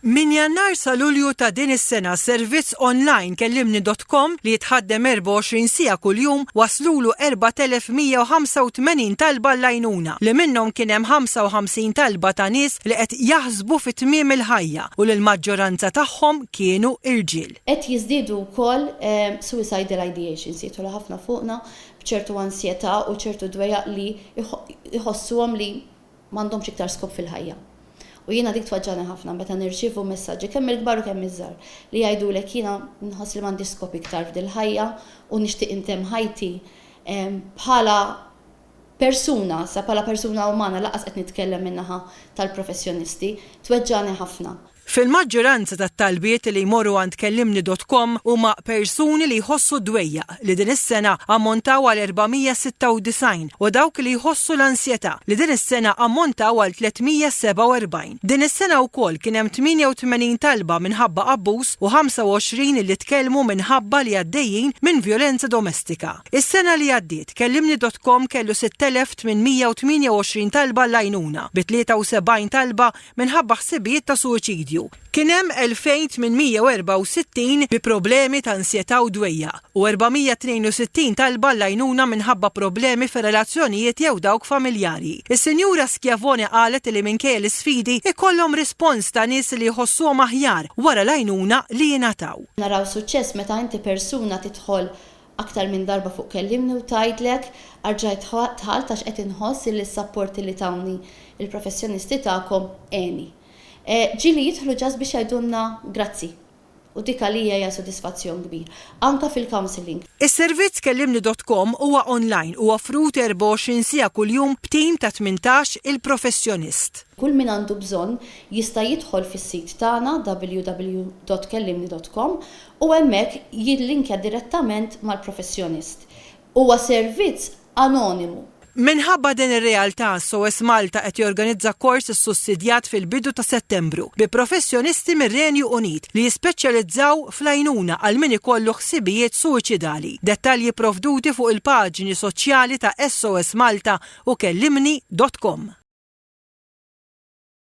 Minn Jannar sa Lulju ta' din is-sena s-servizz online kellimni dot com li jitħaddem 24 siegħa kuljum waslulu 4,185 talba għall-għajnuna li minnhom kien hemm 55 talba ta' nies li qed jaħsbu fi tmiem il-ħajja u li l-maġġoranza tagħhom kienu irġiel. Qed jiżdiedu wkoll suicidal ideations, jidħlu ħafna fuqna b'ċertu ansjetà u ċertu dwejjaq li jħossuhom li m'għandhomx iktar skop fil-ħajja. U jiena dik tweġġagħni ħafna meta nirċievu messaġġi kemm mill-kbar u kemm miż-żgħar li jgħidulek jiena nħoss li m'għandix skop iktar f'dil-ħajja u nixtieq intemm ħajti bħala persuna, sa bħala persuna umana lanqas qed nitkellem min-naħa tal-professjonisti, tweġġagħni ħafna. Fil-maġġoranza tat-talbiet li jmorru għand kellimni dot com huma persuni li jħossu d-dwejjaq, li din is-sena ammontaw għal 496, u dawk li jħossu l-ansjetà, li din is-sena ammontaw għal 347. Din is-sena wkoll kien hemm 88 talba minħabba abbuż u 25 li tkellmu minħabba li għaddejjin minn vjolenza domestika. Is-sena li għaddiet, kellimni dot com kellu 6,828 talba għall-għajnuna, bi 73 talba minħabba ħsibijiet ta' suwiċidju. Kien hemm 2,864 bi problemi ta' ansjetà u dwejjaq u 462 talba għall-għajnuna minħabba problemi fir-relazzjonijiet jew dawk familjari. Is-Sinjura Schiavone qalet li minkejja l-isfidi ikollhom rispons ta' nies li jħossuhom aħjar wara l-għajnuna li jingħataw. Naraw suċċess meta inti persuna tidħol Aktar minn darba fuq kellimni u tgħidlek, arġajt dħalt għax qed inħoss illi s-sapport illi tawni l-professjonisti tagħkom għeni. Ġieli jidħlu just biex jgħidulna grazzi. U dik għalija hija sodisfazzjon kbir. Anke fil-counselling. Is-servizz kellimni dot com huwa online u offrut 24 siegħa kuljum b'tim ta' 18 il-professjonist. Kull min għandu bżonn jista' jidħol fis-sit tagħna www.kellimni dot com u hemmhekk jillinkja direttament mal-professjonist. Huwa servizz anonimu. Minħabba din ir-realtà, SOS Malta qed jorganizza kors issussidjat fil-bidu ta' Settembru bi professjonisti mir-Renju Unit li jispeċjalizzaw fl-għajnuna għal min ikollu ħsibijiet suwiċidali. Dettalji pprovduti fuq il-paġni soċjali ta' SOS Malta u kellimni dot com.